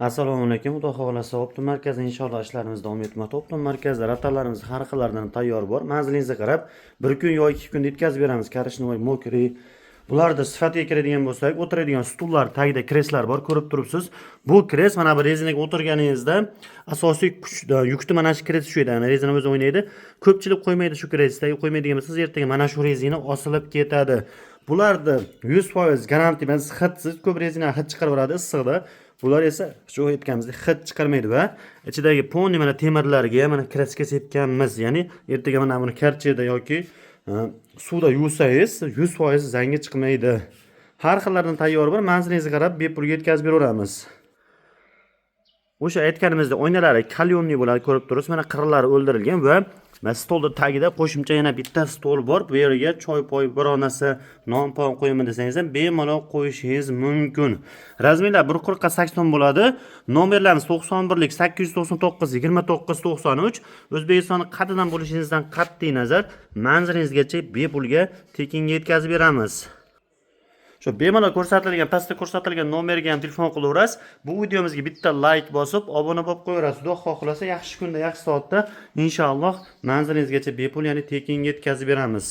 Assalomu alaykum. Xudo xohlasa, Optim markazida inshaalloh ishlarimiz davom etmoqda. Optim markazida rotanlarimiz har xillaridan tayyor bor. Manzilingizga qarab 1 kun yo 2 kunda yetkazib beramiz. Коричневый, мокрый. Bularda sifatiga kiradigan bo'lsak, o'tiradigan stullar tagida kreslar bor, ko'rib turibsiz. Bu kres mana bu rezinaga o'tirganingizda asosiy kuch, yukni mana shu kres tushadi, ya'ni rezina o'zi o'ynaydi. Ko'pchilik qo'ymaydi shu kresdagi, qo'ymaydigan bo'lsangiz, ertaga mana shu rezina osilib ketadi. Bularni 100% garantiya bilan hidsiz, ko'p rezina hid chiqarib yuboradi issiqda. Bular esa shu aytganimizdek hid chiqarmaydi va ichidagi полный mana temirlarga mana краска sepganmiz. Ya'ni ertaga mana buni karcheda yoki suvda yuvsangiz 100% zangi chiqmaydi. Har xillardan tayyor bor. Manzilingizga qarab bepul yetkazib beraveramiz. O'sha aytganimizdek oynalari каленый bo'ladi, ko'rib turibsiz. Mana qirralari o'ldirilgan va mana stolni tagida qo'shimcha yana bitta stol bor. Bu yerga choy poy biror narsa, non pon qo'yaman desangiz ham bemalol qo'yishingiz mumkin. Размер lar 1,40 ga 80 bo'ladi. Nomerlarimiz 91lik 899 29 93. O'zbekistonning qayerdan bo'lishingizdan qat'iy nazar manzilingizgacha bepulga, tekinga yetkazib beramiz. Shu bemalol ko'rsatilgan, pastda ko'rsatilgan nomerga ham telefon qilaverasiz. Bu videomizga bitta layk bosib, obuna bo'lib qo'yaverasiz. Xudo xohlasa, yaxshi kunda, yaxshi soatda inshaalloh manzilingizgacha bepul, ya'ni tekinga yetkazib beramiz.